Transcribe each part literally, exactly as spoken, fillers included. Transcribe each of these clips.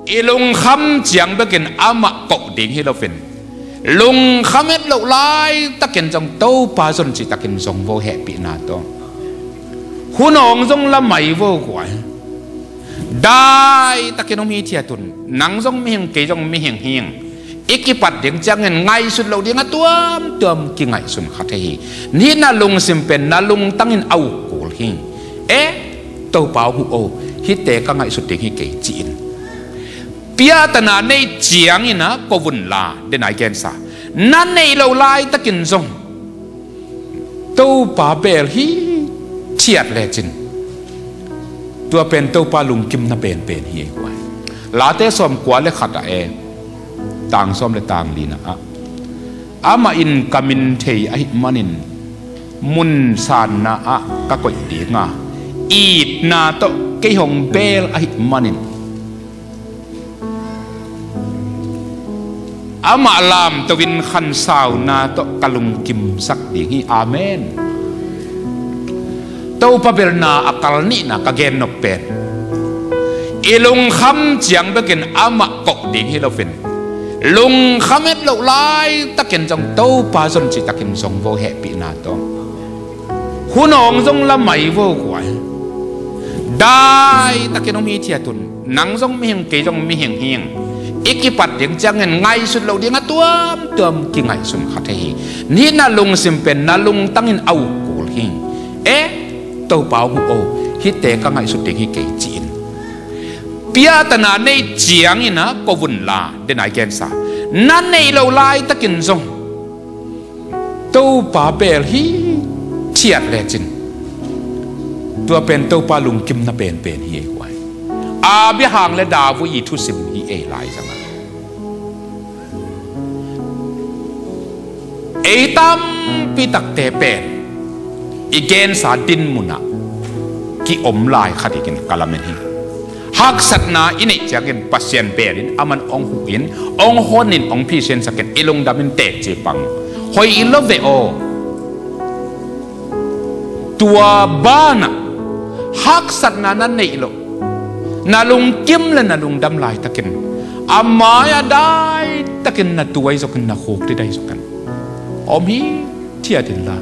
I lungkham ciang bekin amah koh ding hi loin, lungkham et loh laitakin zong Topa zon cihtakin zong vo, hehpihna tawh. Hun awng zong la mai vo guai. Daitakin om hithiat un. Nang zong mihing, kei zong mihing hi ing. I kipat ding ciangin ngaihsut loh ding a tuamtuam kingaihsun kha thei hi. Nihna, lungsim pen na lungtangin a uk kul hi. E, Topa aw, huh o, hihte ka ngaihsut ding hi kei, ci-in. Piahtana nei ciangin a ko un la, den a i gensa. Na neih loh laitakin zong Topa beel hithiat lecin, tua pen Topa lungkimna penpen hi ei guai. Late sawmkua le khat ah e, tang sawm le tang lina ah, amah in ka min thei ahih manin mun sanna ah ka koih ding a, itna tawh kei hong beel ahih manin amah lamto in khansauna tawh ka lungkimsak ding hi. Amen. Topa belna a kal nihna ka gennop pen, i lungkham ciang bekin amah koh ding hi loin, lungkham et loh laitakin zong Topa zon cihtakin zong vo, hehpihna tawh. Hun awng zong la mai vo guai. Daitakin om hithiat un. Nang zong mihing, kei zong mihing hi ing. I kipat ding ciangin ngaihsut loh ding a tuamtuam kingaihsun kha thei hi. Nihna, lungsim pen na lungtangin a uk kul hi. E, Topa aw, huh o, hihte ka ngaihsut ding hi kei, ci-in. Piahtana nei ciangin a ko un la, den a i gensa. Na neih loh laitakin zong Topa beel hithiat lecin, tua pen Topa lungkimna penpen hi ei guai. Abraham le David i thusim hi ei lai zanga. Ei tampi takte pen i gensa dinmun ah ki-om lai kha dingin ka lamen hi. Haksatna i neih ciangin Pasian beelin aman hong huhin, hong honin, hong phisinsakin i lungdamin teci pang. Hoih lo ve aw. Tua banah haksatna na neih loh, na lungkim le na lungdam laitakin a mai-ah daitakin na tuai zokin, na khuk didai zokin om hithiat inla,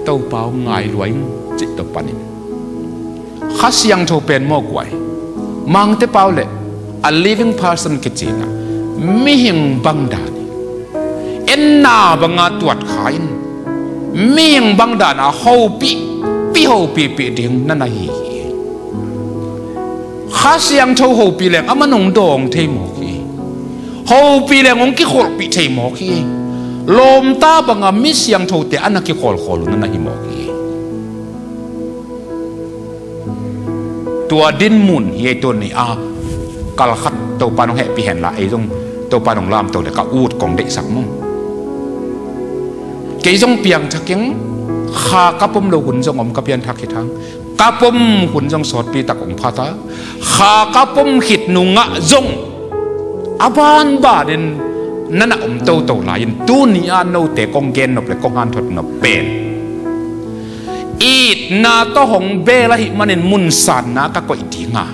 Topa aw, ngai lua ing, cih tawh panin. Kha Siangtho pen maw guai, Mangte pau le a living person kici-in a, mihing bang dan hi. Enna banga tuat kha in, mihing bang dan a hopih, pi hopihpih ding na na hi hi. Kha Siangtho hopih leng aman hong dawng thei mawk hi. Hopih leng hong kikholhpih thei mawk hi. Lawmta banga mi siangthote a na kikholkhawl uh na na hi mawk hi. Tua dinmun hi ei. Tuni a kal khat Topa nong hehpih henla, ei zong Topa nong lamto le ka ut kong deihsak mu. Kei zong piangthak ing, kha ka pom lo hun zong om, ka pianthak khit hang. Ka pom hun zong sawtpi tak hong pha ta. Kha ka pom khit nungah zong a banbanin na na om toto lai-in, tuni a note kong gennop le kong hanthotnop pen, itna tawh hong beel ahih manin mun sanna ka koih ding a,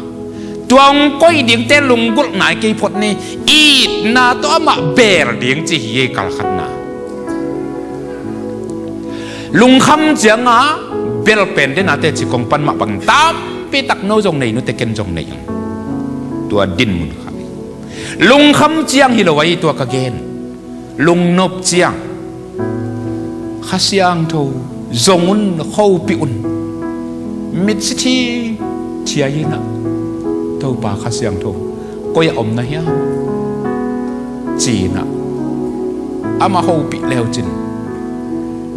tua hong koih dingte lunggulh nai kei phot ni. Itna tawh amah beel ding ci hi ei, kal khatna. Lungkham cianga bel pen, den a teci kong pan mah bangin tampi tak no zong nei nute, ken zong nei ing. Tua dinmun kha hi. Lungkham ciang hi lo ahi, tua ka gen. Lungnop ciang Kha Siangtho zong un, khopih un. Mitsi thithiai in a, Topa Kha Siangtho, koi-ah om na hiam, ci-in a, amah hopih leucin,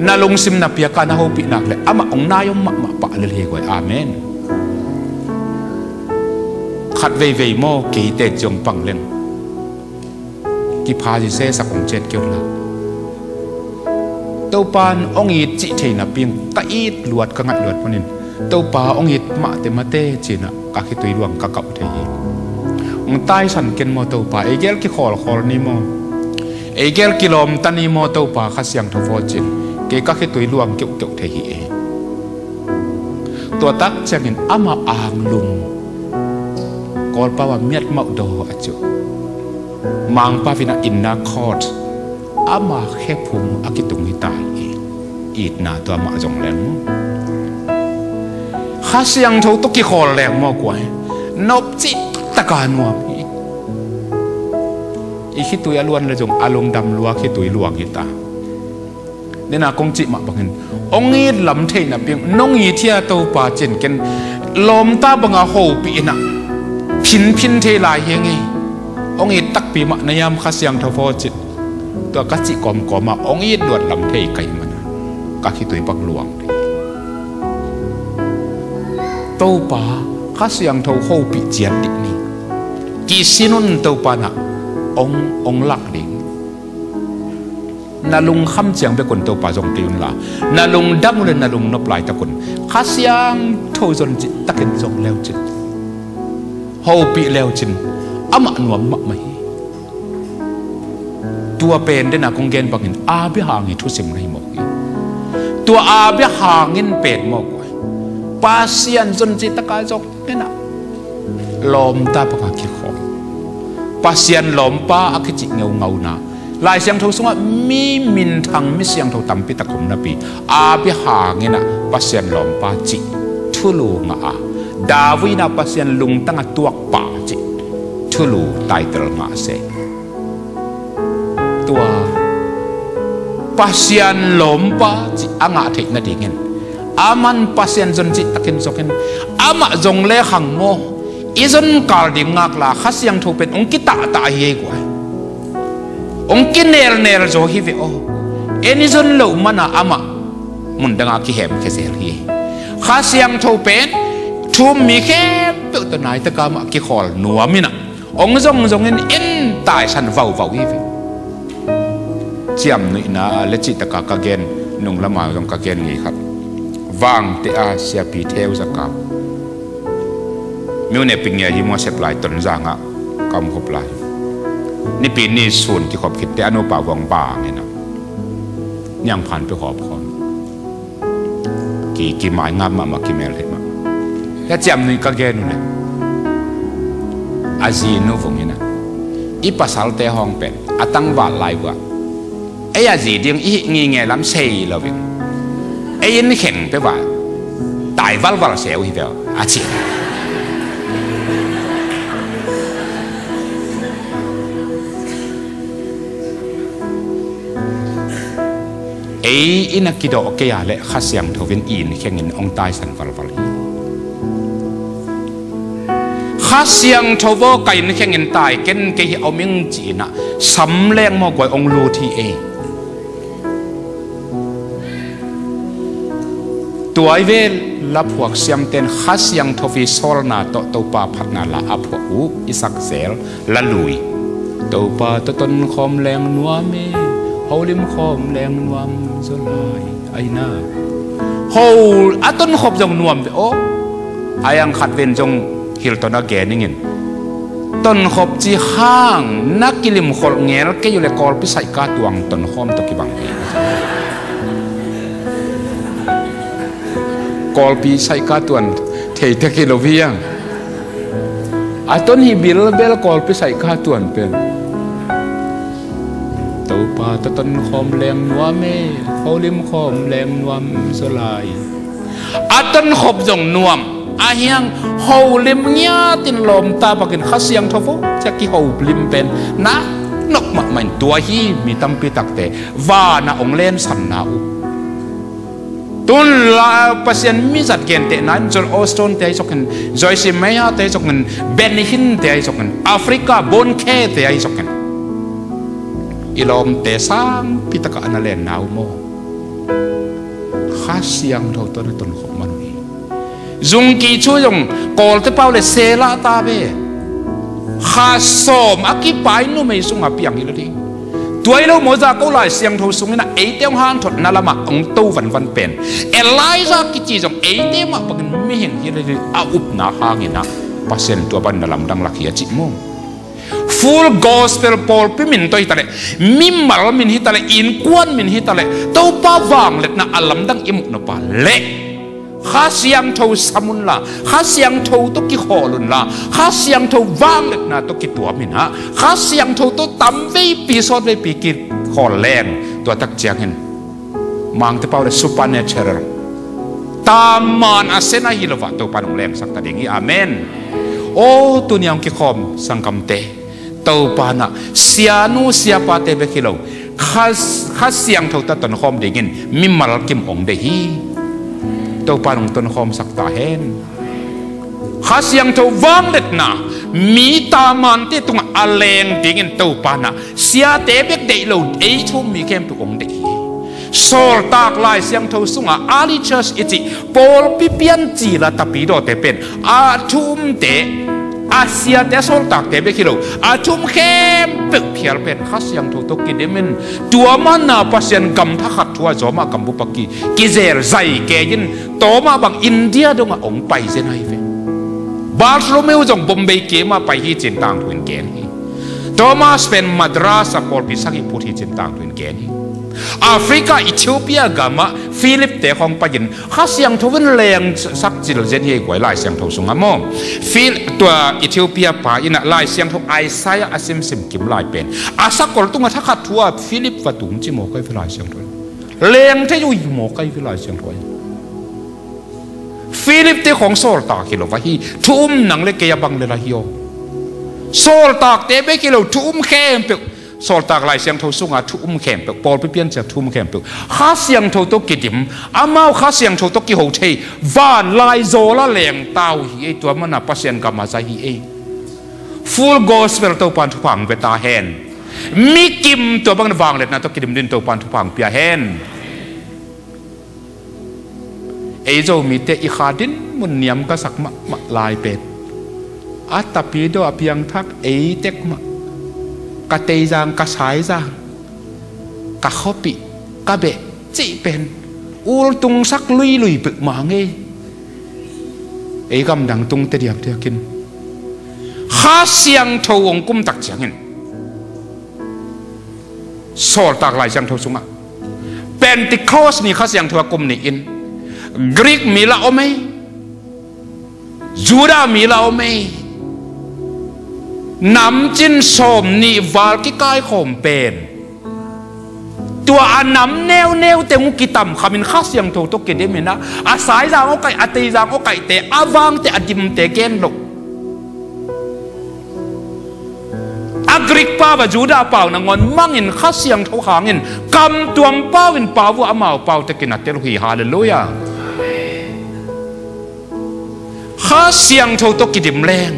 na lungsim na piak a na hopih nak le amah hong nai om mahmah pah lel hi guai. Amen. Khat veivei maw, keite ciong pang leng kipha zisesak hong ciat kei un la, Topa in hong it cih thei napi-in ka it luat, ka ngaih luat panin, Topa hong it mahte mahte ci-in a ka khitui luang ka kauh thei hi. Hong taisan ken maw Topa, ei gel kikhawlkhawl ni maw, ei gel kilawmta ni maw Topa Kha Siangtho aw ci-in kei ka khitui luang keuhkeuh thei hi ei. Tua tak ciangin amah anglum Kawlpau a miat mauh daw a ci uh. Mangpau in a inner court, ama khephung a kitung hi ta hi. Itna tua mah zong leng maw, Kha Siangtho tawh kikhawl leng maw, kua hi, nop cih taka nuam hi. I khitui a luan le zong a lungdam lua, khitui luang hi ta. Nena kong cih mah bangin, hong it lam theihna piang, nong it hia Topa cin ken, lawmta banga hopih in a, phinphin thei lai hi ngei. Hong it takpi mah na hiam Kha Siangtho aw cin. Tua ka cih kawmkawm a, hong it luat lam thei ka hih mana, ka khitui bang luang thei. Topa, Kha Siangtho hopih ciat dik ni. Kisin un, Topa na hong, hong lak ding. Na lungkham ciang bek un Topa zong kei unla, na lungdam uh le na lungnop laitak un Kha Siangtho zon cih takin zong leu cin, hopih leu cin, amah nuam mahmah hi. Tua pen dena kong gen bangin Abraham i thusim na hi mawk hi. Tua Abraham in pen mawk uh hi. Pasian zon cih taka zong dena lawmta banga kikhawl, Pasian lawmpa a kicih ngeungauna. Lai Siangtho sungah mi minthang, mi siangtho tampi tak om napi, Abraham in a Pasian lawmpa cih thulu ngah a, David in a Pasian lungtang a tuakpa cih thulu title ngah se. Tua Pasian lawmpa cih a ngah theih nadingin, aman Pasian zon cih takin zokin, amah zong le khang maw, i zon kal ding ngakla Kha Siangtho pen hong kitahtah hi ei guai. Hong kinelnel zaw hi ve aw. En i zon loh mana amah mundanga kihemkhia zel hi. Kha Siangtho pen thu-um mi khempeuh tawh naitaka amah kikhawl nuam in a, hong zongzongin en taisan vauvau hi ve. Ciamnuihna le cihtaka ka gen, nunglama zong ka gen ngei khat. Vangte a siapi Theu Za Kap, Myone Ping Ngia Yi Mawsep lai Tonzangah ka omkhop lai. Nipi ni sun kikhop khitte a nupa vuang bangin a niangphan peuh hawp khawm. Ki, kimaingap mahmah, kimel thei mah. Hia ciamnuih ka gen uh le, a zinu vung hi na, i pasalte hawng pen a tangval lai uh ah, ei a zi ding i hih ngingei lam sei loin, ei inn kheng peuh ah tai valval se uh hi ve aw, a ci. Ei inn a kidawh kei a leh Kha Siangtho in i inn khengin hong taisan valval hi. Kha Siangtho aw, ka inn khengin tai ken, kei hi a om ing ci-in a sam leng maw guai, hong lut hi ei. Tua i ve, laphuak siamten Kha Siangtho i sawlna tawh Topa phatna la a phuak uh i sak zel. Lalui. Topa tawh tonkhawm leng nuam e, holim khawm leng nuam zaw lai. Aina, ho a tonkhop zong nuam ve aw. Ai ang khat ven zong Hilton a gen ingin, tonkhop ci hang na kilimkholh ngel kei uh le Kawlpi saihka tuang tonkhawm tawh kibang hi. Kawlpi saihka tuan thei tek hi lo hi ang. A ton hi bilbel Kawlpi saihka tuan pen. Topa tawh tonkhawm leng nuam e, holim khawm leng nuam zaw lai. A tonkhop zong nuam a hiang, holim ngiatin lawmta bakin Kha Siangtho aw, cia kiholim pen na nop mahmah in tua hi. Mi tampi takte vana hong lensanna uh. Tun la Pasian mizat gentehna in Joel Osteen te ahi zokin, Joyce Meyer te ahi zokin, Benny Hinn te ahi zokin, Africa Bonnke te ahi zokin, i lawmte sangpi takah na lenna uh maw? Kha Siangtho tawh na tonkhop man uh hi. Zungki cu zong Kawlte pau le sela ta ve. Kha sawm a kipai numei sungah piang hi lo ding. Tua hi lo maw, za ko Lai Siangtho sungin a eite hong hanthotna lamah hong to vanvan pen Elijah kici zong eite mah bangin mihing hi lo ding, a upna hangin a Pasian tua bangin na lamdang lak hi a cih maw? Full Gospel pawlpi min tawh hi taleh, mimal min hi taleh, innkuan min hi taleh, Topa vangliatna a lamdang i muh nop a leh Kha Siangtho sam unla, Kha Siangtho tawh kikhawl unla, Kha Siangtho vangliatna tawh kituam inla, Kha Siangtho tawh tamveipi sawtveipi kikhawl leng, tua tak ciangin Mangte pau le supernatural, taman a sen ahi lo ah Topa in hong lengsak ta ding hi. Amen. Aw, tuni-a hong kikhawm sanggamte, Topa in sianu siapate bek hi lo, Kha, Kha Siangtho tawh tonkhawm dingin mimal kim hong deih hi. Topa in hong tonkhawmsak ta hen. Kha Siangtho vangliatna mi tamante tungah a leng dingin Topa in siate bek deih lo, ei thu um mi khempeuh hong deih hi. Sawltak Lai Siangtho sungah early church i cih pawlpi piancil a tapidawte pen a thu umte, a siate, a sawltakte bek hi lo, a thu um khempeuh phial pen Kha Siangtho tawh kidim in, tua mana Pasian gam thakhat thu a zawm a, gam bup a ki, kizel zai kei in, Thomas bang India dongah hong pai zen ahi ve. Bartholomew zong Bombay kim ah pai hi ci-in tangthu in gen hi. Thomas pen Madras ah pawlpi sagih phut hi ci-in tangthu in gen hi. Africa, Ethiopia gamah Philip te khawng pai-in Kha Siangtho in lengsak cil zen hi ei guai, Lai Siangtho sungah maw. Phil-, tua Ethiopia pa in ah Lai Siangtho Isaiah a simsim kim lai pen a sakol tungah thakhat thu a Philip va tung ci mawk ahi ve Lai Siangtho in. Leng thei uh hi mawk ahi ve Lai Siangtho in. Philip te khawng sawltak hi lo va hi, thu um nang le kei a bang le la hi aw. Sawltakte bek hi lo, thu um khempeuh, Sawltak Lai Siangtho sunga thu um khempeuh, pawlpi piancil thu um khempeuh Kha Siangtho tawh kidim, amau Kha Siangtho tawh kiho thei, van laizawl a leng ta uh hi ei, tua mana Pasian gam a zai hi ei. Full Gospel Topa in thupha hong pia ta hen. Mi kim tua bangin vangliatna tawh kidim dingin Topa in thupha hong pia hen. Ei Zomite i kha dinmun niam ka sak mahmah lai pen, a tapidaw a piangthak ei tek mah, ka teizang ka saizang, ka khuapih, ka beh cih pen ultungsak luilui peuhmah ngei. Ei gamdang tungte diakdiakin Kha Siangtho hong kum tak ciangin Sawltak Lai Siangtho sungah Pentecost ni Kha Siangtho a kum ni-in Greek mi la om ei, Judah mi la om ei, namcin sawmnih val kikaikhawm pen tua a nam neuneu teng uh kitamkhamin Kha Siangtho tawh kidimin ah, a saizang awkaih, a teizang awkaihte, a vangte, a dimte gen loh. A Greek pau a Judah pau nangawn mangin Kha Siangtho hangin kamtuam pau in pau uh a, amau pau tekin a tel uh hi. Halleluiah. Kha Siangtho tawh kidim leng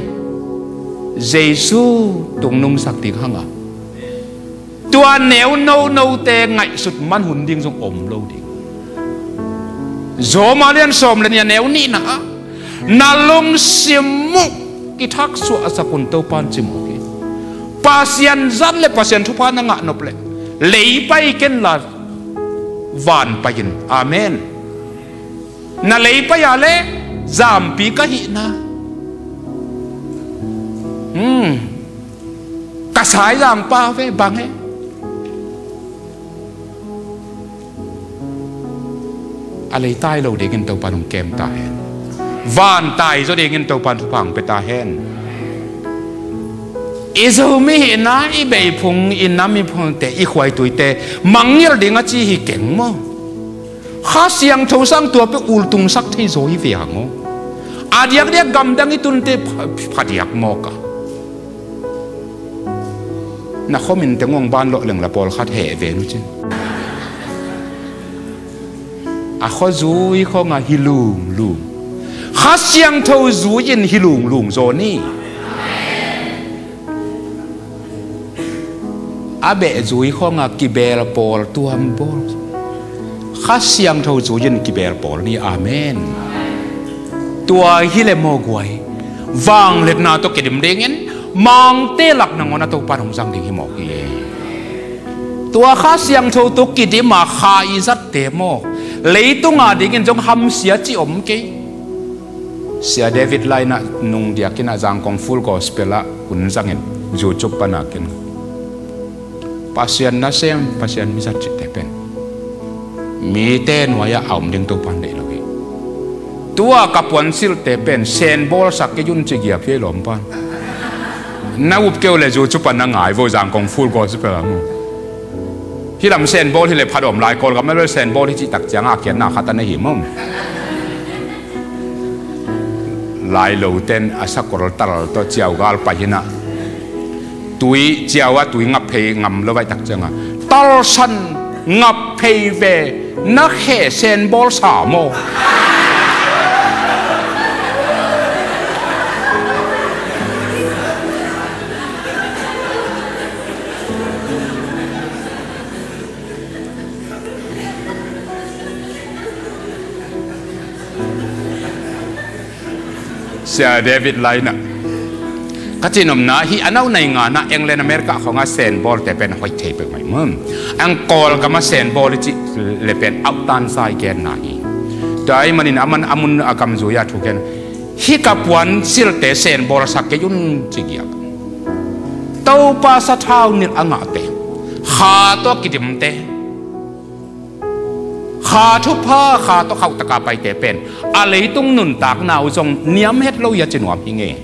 Jesu tungnungsak ding hang a, tua neu nonote ngaihsut man hun ding zong om lo ding. Rom a lian sawm le nih a neu nihna ah, na lungsim uh kithaksuahsak un, Topa in ci mawk hi. Pasian zat le Pasian thupha na ngah nop leh lei pai kenla van pai in. Amen. Na lei pai a leh zampi ka hihna, hmm, ka saizang pau ve, bang e, a lei tai lo dingin Topa in hong kem ta hen. Van tai zaw dingin Topa in thupha hong pia ta hen. I Zomi hihna, i beiphung, i nam i phungte, i khuaituite mangngilh ding a ci hi keng maw. Kha Siangtho sang tua peuh ultungsak thei zaw hi ve hang aw. A diakdiak gamdang i tunte pha, phadiak mawk a, na khuamin teng hong ban lawh leng la pawlkhat heh ve nu cin. A khua zui khawngah hi lunglung, Kha Siangtho zui-in hi lunglung zaw ni. A beh zui khawngah kibeel pawl tuam bawl, Kha Siangtho zui-in kibeel pawl ni. Amen. Tua hi leh maw guai, vangliatna tawh kidim dingin Mangte lak nangawn a Topa in hong zang ding hi mawk hi. Tua Kha Siangtho tawh kidim a kha i zatte maw, leitung a dingin zong hamsia cih om kei. Sia David Lai in ah nung diakin ah Zangkong Full Gospel ah hun zangin YouTube pan a ken, Pasian nasem, Pasian mizat cihte pen mite nuai-ah a om ding Topa in deih lo hi. Tua ka puansilhte pen senbawl sak kei un ci giap hi ei lawmpan. Na up keu le zu cu pan na ngai vo, Zangkong Full Gospel a mu. Hi lam senbawl hi le phat om lai, Kawlgam a le senbawl hi cih tak ciang a kiatna khat a na hi mawm. Lai lo ten a sakol tal tawh ciaugal pai hi na. Tui ciau a tui ngap phei ngam lo vai tak ciang a, talsan ngap phei ve, na khe senbawl sa maw? Sia David Lai na, ka cinomna hi a nau nai nga na England America khong a senbawlte pen hoih thei peuhmah mawm. Ang Kawlgam a senbawl i cih le pen auhtan sa i genna hi. Tua ahih manin a man a mun a gam zui a thu gen, hi ka puansilhte senbawl sak kei un ci giak. Topa sathau nilh a ngahte, kha tawh a kidimte, kha thupha, kha tawh khauhtaka paite pen a leitung nuntakna uh zong niam het lo hi a ci nuam hi ngei.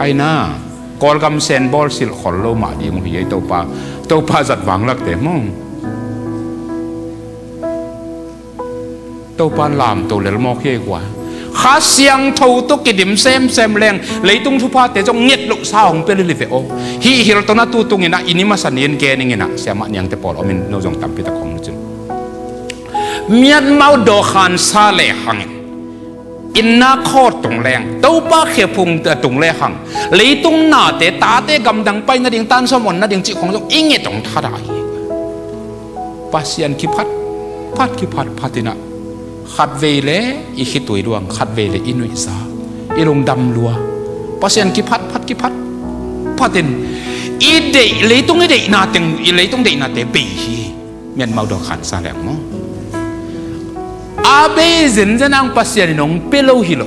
Aina, Kawlgam senbawl silh khol lo mah ding uh hi ei Topa, Topa zat vanglakte maw. Topa lamto lel mawk hi ei kua. Kha Siangtho tawh kidim semsem leng leitung thuphate zong nget lohsa hong pia lili ve aw. Hih Hilton a tu tungin ah i ni masa ni-in gen ing in ah, siamah niangte pawl omin no zong tampi tak hong lucin. Mianmau dawh khansa le hangin, inna khawt tung leng, Topa khephung tung le hang, leitung nate, tate gamdang pai nading, tansawm on nading cih khong zong i nget hong thadah hi. Pasian kiphat phat, kiphat phat in ah, khatvei le i khitui luang, khatvei le i nuihza, i lungdam lua. Pasian kiphat phat, kiphat phat in i deih, leitung i deihna teng, i leitung deihnate bei hi. Mianmau dawh khansa leng maw. A bei zenzen ang Pasian in hong pia lo hi lo.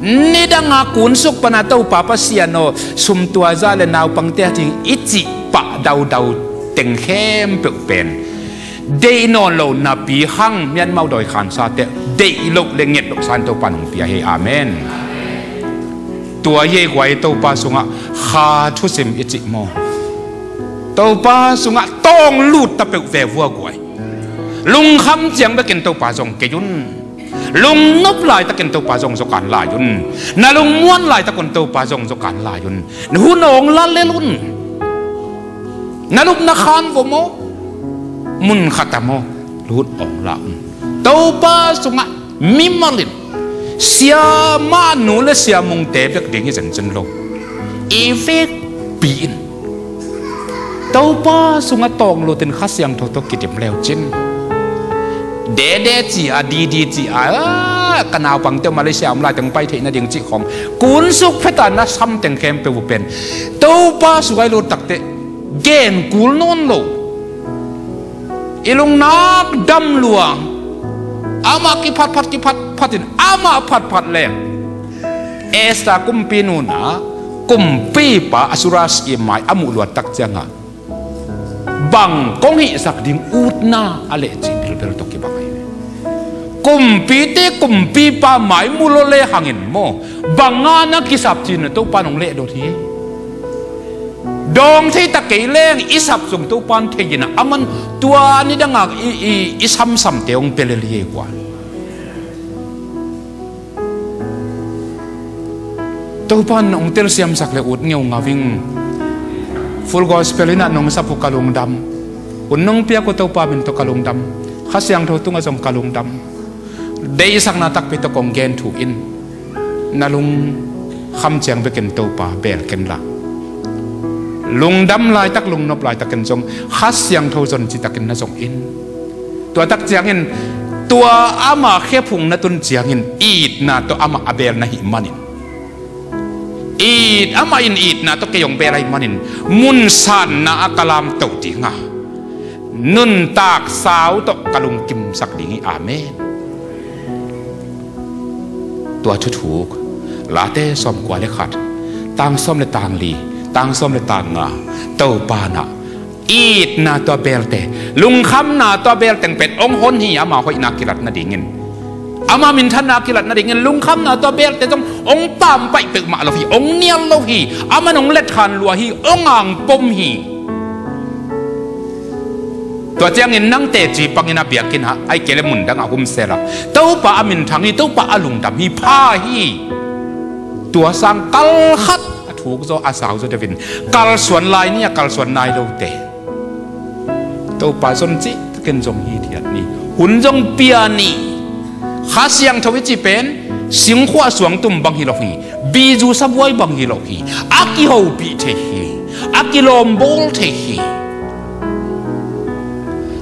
Nidang a kunsuk pana Topa Pasian aw, sumtuaza le naupangte a cing i cih pah daudau teng khempeuh pen deih nawn lo napi hang Mianmau dawh khansate deih loh le nget lohsa in Topa in hong pia hi. Amen. Tua hi ei guai, Topa sungah kha thusim i cih maw. Topa sungah tawng lut ta peuh ve vua guai. Lungkham ciang bekin Topa zong kei un. Lungnop laitakin Topa zong zaw kan lai un. Na lungmuan laitakun Topa zong zaw kan lai un. Na hun awng la lel un. Na lupna khan vo maw, mun khat a maw, lut awng la un. Topa sungah mimal in, siamah nu le siamungte bek ding hi zenzen lo. I vekpi in Topa sungah tawng lutin Kha Siangtho tawh kidim leucin, dede ci a, didi ci a, ka naupangte Malaysia om laiteng pai theih nading cih khong kunsuk pheta na samteng khempeuh uh pen Topa sungah i lut takteh gen kul nawn lo. I lungnak dam lua. Amah kiphatphat, kiphatphat in amah phatphat leng, Esther kumpi nunah kumpipa Ahasuerus i mai a muh luat tak ciangah bang kong hihsak ding utna a leh cih bilbel tawh kibang ahi ve. Kumpite kumpipa mai mu lo le hangin maw, bang a na kisap cihna Topa in hong leh dot hi. Dawng thei ta kei leng i sap zong Topa in thei in a, aman tua nidangah i, i, i samsamte hong pia lel hi ei kua. Topa in hong telsiamsak le ut ngeungau ing. Full Gospel in ah nong sap uh ka lungdam. Un nong piak uh Topa min tawh ka lungdam. Kha Siangtho tungah zong ka lungdam. Deihsakna takpi tawh kong gen thu in, na lungkham ciang bekin Topa beel kenla, lungdam laitak, lungnop laitakin zong Kha Siangtho zon citakin na zong in. Tua tak ciangin tua ama khephung na tun ciangin itna tawh amah a beel na hih manin, it, amah in itna tawh kei hong beel ahih manin, mun sanna ah ka lamto ding a, nuntak sau tawh ka lungkimsak ding hi. Amen. Tua thuthuk Late sawmkua le khat, tang sawm le tang li, tang sawm le tang nga, Topa in ah itna tawh a beelte, lungkhamna tawh a beelteng pen hong hon hi, ama hoihna kilat nadingin. Ama minthanna a kilat nadingin lungkhamna tawh a belte zong hong paampaih peuhmah lo hi, hong nial lo hi. Aman hong letkhan lua hi, hong angpom hi. Tua ciangin nang teci pangin a biakinn ah, ahih kei leh mun dangah humsel a, Topa a minthang hi, Topa a lungdam hi, pha hi. Tua sang kalkhat a thuk zaw, a sau zaw deuhin kalsuan lai ni, a kalsuan nai lote Topa zon cihtakin zong hithiat ni. Hun zong pia ni. Kha Siangtho i cih pen singkhuah suangtum bang hi lo hi. Bizu sabuai bang hi lo hi. A kihopih thei hi. A kilawmbawl thei hi.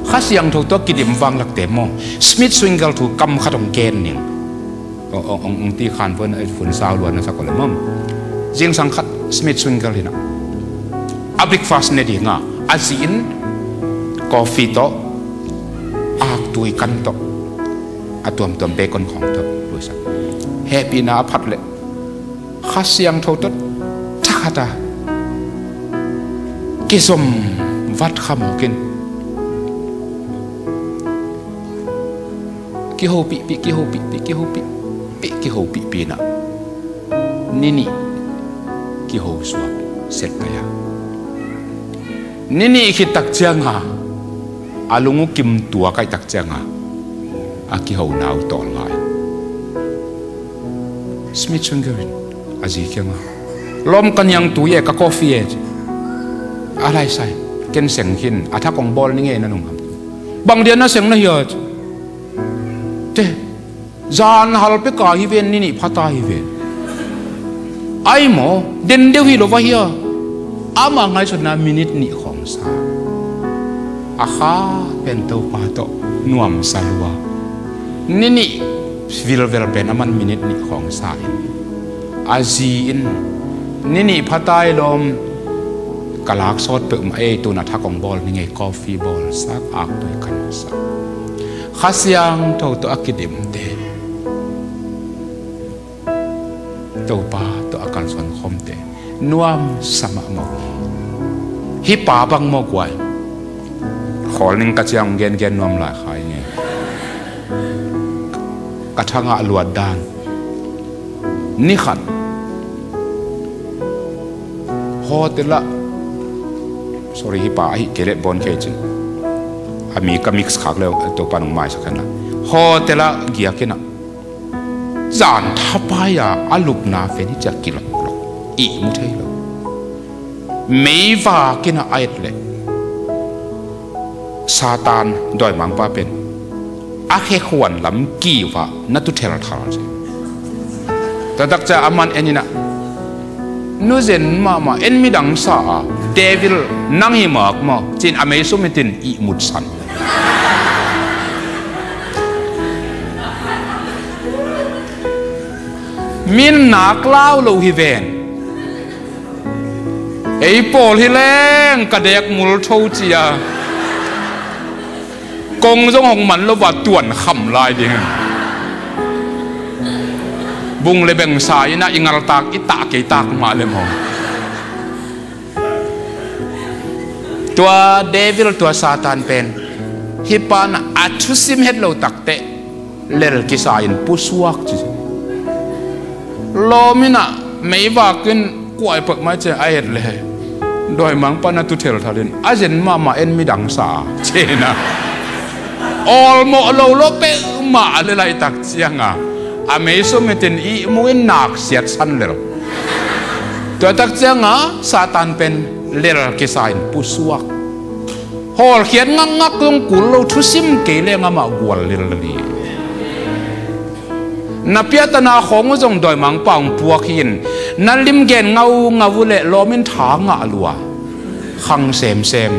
Kha Siangtho tawh a kidim vanglakte maw, Smith Wigglesworth thu kam khat hong gen ning. Ong, ong, ong, ong ti khan pun, eh, hun sau luan na sak ko le mom. Zingsang khat Smith Wigglesworth hi na, a breakfast ne ding a, a zi in coffee tawh, aktui kan tawh, a tuamtuam bacon khawng tawh luisak. Hehpihna a phat leh Kha Siangtho tawh thakhat a kizom vat kha mawk in, kihopihpih, kihopihpih, kihopihpih, kihopihpih na, ni nih kiho suak set pai a. Ni nih khit tak cianga a lung uh kim tuak ahih tak cianga a kihona uh tawlnga in, Smith Wigglesworth in a zi kiangah, "Lawm, ka niangtui e, ka coffee e," ci. "A laisai, ken seng khin, a thak hong bawl ning e, na nungham." "Bang dia na seng na hia?" ci. "Te, zan hal peka hi ven, ni nih phata hi ven." "Ai maw, den deuh hi lo va hia?" Ama ngaihsutna minute nih khawng sa. A kha pen Topa tawh nuamsa lua. Ni nih vilvel pen aman minute nih khawng sa in, a zi in, "Ni nih phata e lawm, ka lak sawt peuhmah ei, tun a thak hong bawl ning ei, coffee bawlsak, aktui kansak." Kha Siangtho tawh a kidimte, Topa tawh a kalsuan khawmte nuamsa mahmah uh hi. Hih pa bang maw guai, khawl ning ka ciang gengen nuam lai kha ing e. Ka thangah luat dan, ni khat hotel ah, sorry, hih pa ahih kei leh bawn kei cin, a mi ka mix khak leh Topa nong maisak hen la, hotel ah giak in ah, zan thapai a, a lupna pen hi ciah kiloklok, ihmu thei lo. Meivak in ah a et leh Satan dawimangpa pen a khekhuan lam kiu ah na tu thelthal ci. Tua tak ciah aman en in ah, "Nuzen mahmah, en midang sa a, devil nang hi mak maw?" ci-in a mei sumit in ihmut san. Min nak lau lo hi ven. Ei pawl hi leng ka dek mul tho ci a, kong zong hong man lo va tuan kham lai ding. Bung le beng sa in ah i ngaltak i tah kei tak mah le maw. Tua devil, tua Satan pen hih pa in ah a thusim het lo takteh lel kisa in pusuak ci. Lawm in ah meivak in kuai peuhmah ci a et leh, dawimangpa na tu thelthal in, "A zen mahmah, en midang sa a," ci in ah awlmawh lo lo peuhmah a le laitak cianga a mei sumit in ihmu in nak siatsan lel. Tua tak cianga Satan pen lel kisa in pusuak. Hawlkhiat ngakngak zong kul lo, thusim kei leng amah gual lillel hi. Na piahtana khawng uh zong dawimangpa hong puak hi in, na lim gen ngaungau uh leh lawm in tha ngah lua. Khang semsem.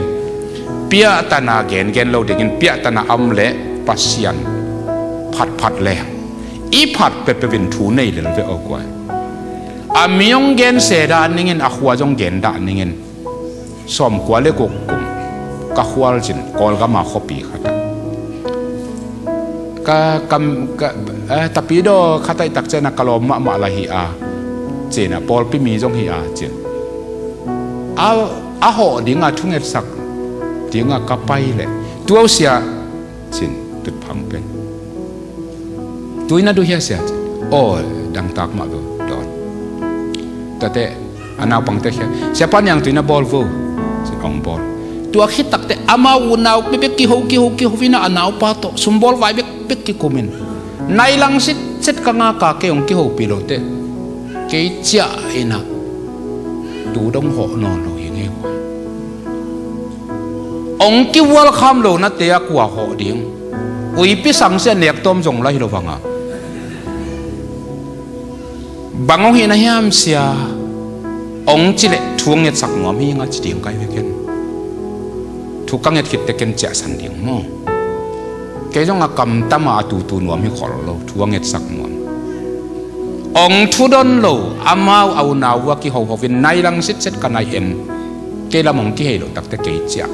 Piahtana gengen lo dingin piahtana a om leh Pasian phatphat leng i phat peuhpeuh in thu nei lel ve aw guai. A mi hong gen se dah ningin, a khua zong gen dah ningin. Sawmkua le guk kum ka khual cin, Kawlgam a khuapi khat ah, ka, ka, ka, eh, tapidaw khat ahih tak ciangin ah ka lawm mahmah lah hi a, ci-in ah, pawlpi mi zong hi a, ci-in a, a hawh ding a thungetsak ding a ka pai leh, "Tua uh sia," ci-in tutphang pen Tui na duh hia, sia? Ci. Aw, dangtak mah bel dawn. Tuate a naupangte khia, siapa niang tui na bawl vo, ci-in hong bawl. Tua khit takteh amau unau bekbek kiho, kiho, kiho in ah, a naupa tawh sumbawl vai bekbek kikum in, nai lang sitset ka ngak a, kei hong kihopih loh teh kei ciah in ah tu dong hawh nawn lo hi ngei uh a. Hong kivualkham lo nate a kua hawh ding? Uipi sangsia nek tawm zong lah hi lo vang a. Bang hong hih na hiam, sia? Hong cih leh thu hong ngetsak nuam hi ing a, ci ding ka hi ve ken. Thu ka nget khit teh ken ciahsan ding maw? Kei zong a kamtam a, a tutu nuam hi khol lo, thu a ngetsak nuam. Hong thudon lo, amau a unau uh a kihoho in nai lang sitset ka nai en. Kei lam hong kihei loh takteh kei ciah.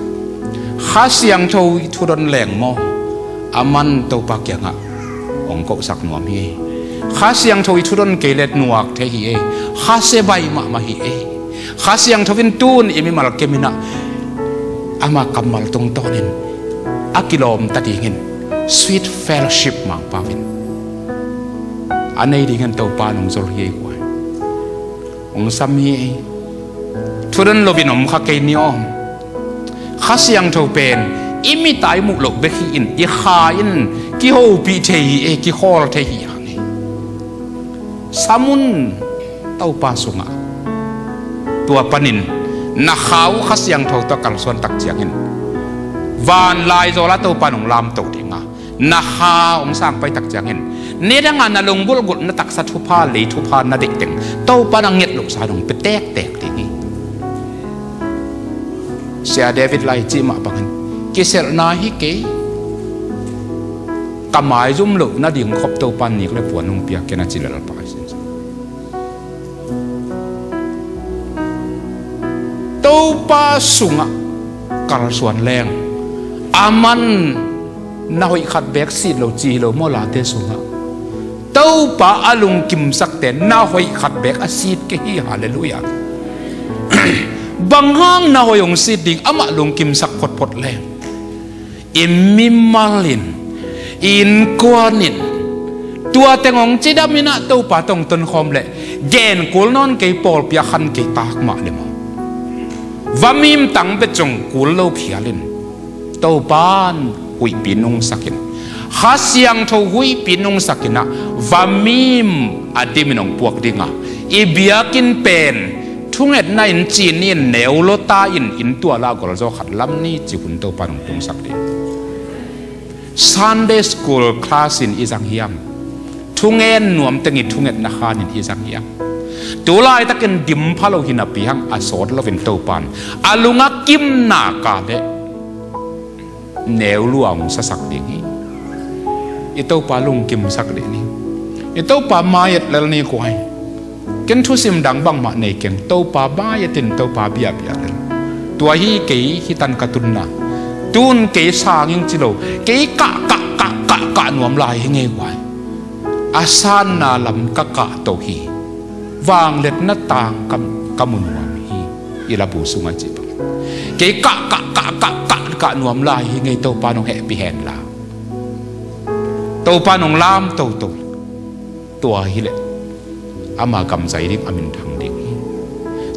Kha Siangtho i thudon leng maw, aman Topa kiangah hong kohsak nuam hi. Kha Siangtho i thudon kei leh nuak thei hi e. Khasia bai mahmah hi e. Kha Siangtho in tun i mimal kem in ah, ama kammal tungtawnin a kilawm ta dingin sweet fellowship Mangpau in a nei dingin Topa in hong zol hi ei guai. Hong sam hi ei. Thudon lo in om kha kei ni aw. Kha Siangtho pen i mit a i muh loh bek hi in, i kha in kihopih thei hi ei, kikhawl thei hi hang ei. Sam un Topa sungah. Tua panin na kha uh Kha Siangtho tawh kalsuan tak ciangin, van laizawl ah Topa in hong lamto ding a. Na kha hong sang pai tak ciangin, nidang a na lunggulhgulh, na taksa thupha, lei thupha na deih teng Topa in a nget lohsa in hong pia tektek ding hi. Sia David lai cih mah bangin, kiselhna hi kei, ka maizum loh nading khop Topa in nik le puan hong pia ken, a ci lel pah hi. Topa sungah kalsuan leng, aman na hoih khat beek sit lo ci hi lo maw, Late sungah? Topa a lungkimsakte na hoih khat beek a sit kei hi. Halleluiah. Bang hang na hoih hong sit ding, amah lungkimsak photphot leng? I mimal in, i innkuan in, tua teng hong cidam in ah Topa tawh hong tonkhawm leh, gen kul nawn kei, pawlpi a khan kei tak mah le maw, va mim tang bet zong kul lo phial in, Topa in huihpi nungsak in, Kha Siangtho huihpi nungsak in ah, va mim a dim in hong puak ding a, i biakinn pen thungetna in ci ni in, neu lota in, inn tual ah golzaw khat lam ni ci hun Topa in hong tungsak ding. Sunday school class in i zang hiam? Thungen nuam teng i thungetna khan in i zang hiam? Tu laitakin dim pha lo hi napi hang, a sawt loin Topa in a lung a kimna ka leh neu lua hong sasak ding hi. I Topa lungkimsak ding ni. I Topa mai-et lel ni kuai. Ken thusim dang bangmah nei keng, Topa mai-et in, Topa biahbiah lel. Tua hi kei hi tan ka tunna. Tun kei sang ing ci lo, kei kah, kah, kah, kah, kah nuam lai hi ngei kuai. A sanna lam ka kah to hi. Vangliatna tang ka, ka mu nuam hi. I labu sungah cih bang, kei kah, kah, kah, kah, kah, kah nuam lai hi ngei, Topa in hong hehpih hen la. Topa in hong lam toto. Tua hileh ama gam zai ding, a minthang ding hi.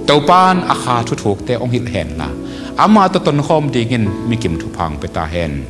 Topa in a kha thuthukte hong hilh hen la, ama tawh tonkhawm dingin mikim thupha hong pia ta hen.